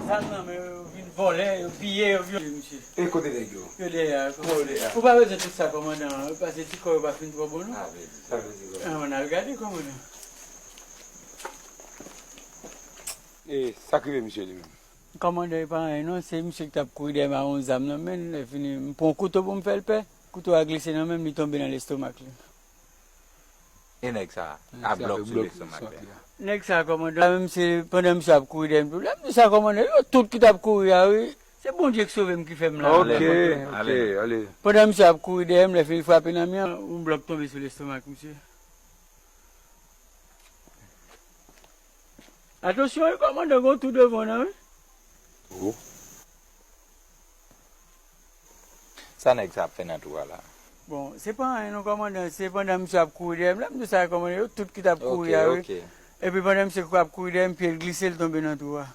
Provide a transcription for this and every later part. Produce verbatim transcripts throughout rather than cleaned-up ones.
Sa nan men yo, yo vin vòlè, yo piye, yo vyole misye. E kote nèg yo? Yo dèyè a. Yo dèyè a. Ou pa bezwen tout sa, kòmandan. Pase ti kò yo pa fin twò bon, non. Sa vle di. Sa vle di, kòmandan. An, ann al gade, kòmandan. E sa k rive misye li menm? Kòmandan, e pa anyen non, se misye ki t ap kouri dèyè m ak yon zam nan men l, lè fini, m pran yon kouto pou m fè l pè, kouto a glise nan men m, li tonbe nan lestomak li. E nèg sa a, a blòk sou lestomak li a. Nèg sa a, kòmandan, menm se pandan misye ap kouri dèyè m tou, lè m di sa, kòmandan, yo tout ki t ap kouri a, wi, se Bondye ki sove m ki fè m la. Ok, ok, ale. Pandan misye ap kouri dèyè m, lè fini frape nan mi an, yon blòk tonbe sou lestomak misye. Atansyon, wi, kòmandan, gon tou devan nan, wi. Sa nèg sa ap fè nan twou a la? Bon, se pa anyen non, kòmandan, se pandan misye ap kouri dèyè m, lè m di sa, kòmandan, yo tout ki t ap kouri a, wi. Ok, ok. Epi pandan misye ap kouri dèyè m, pye l glise, l tonbe nan twou a.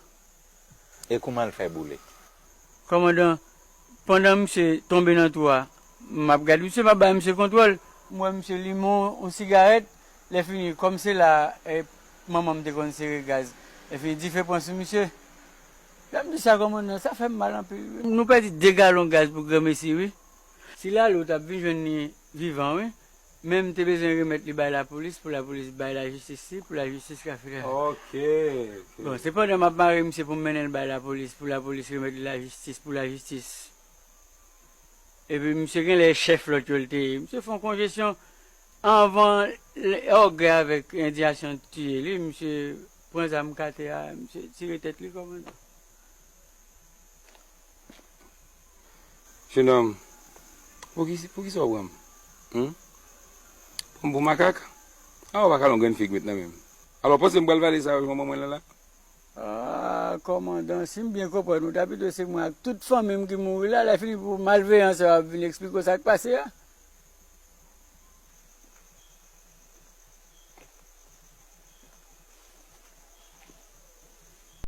E kouman l fè boule? Kòmandan, pandan misye tonbe nan twou a, m ap gade misye, m ap bay misye kontwòl. M wè misye limen yon sigarèt. Lè fini, kòm se la, eh, manman m te konn sere gaz. Lè fini, dife pran sou misye. Lè m di sa, kòmandan, sa fè m mal anpil, wi. Nou pèdi de galon gaz pou granmesi, wi. Si l ale, w t ap vin jwenn li vivan, wi. Men m te bezwen remèt li bay lapolis, pou lapolis bay lajistis li, pou lajistis ka fè travay. Ok, ok. Bon, se pandan m ap mare misye pou m mennen l bay lapolis, pou lapolis remèt li lajistis, pou lajistis. Epi misye genlè chèf lòt yo l te ye. Misye fè yon konjesyon anvan ògè avèk endiyasyon tiye li, misye pran zam k atè a, misye tire tèt li, kòmandan. Jenòm, poukisa, poukisa w pran m? Hum? Pran m pou makak? A, w pa ka lon grenn fig met nan men m. Alò, w panse m pral vale sa yo manman mwen lan la? Ah, kòmandan, si m byen konprann ou, ta pito se mwen ak tout fanmi m ki mouri la, lè fini pou malveyan sa yo ap vin eksplike w sa k pase a.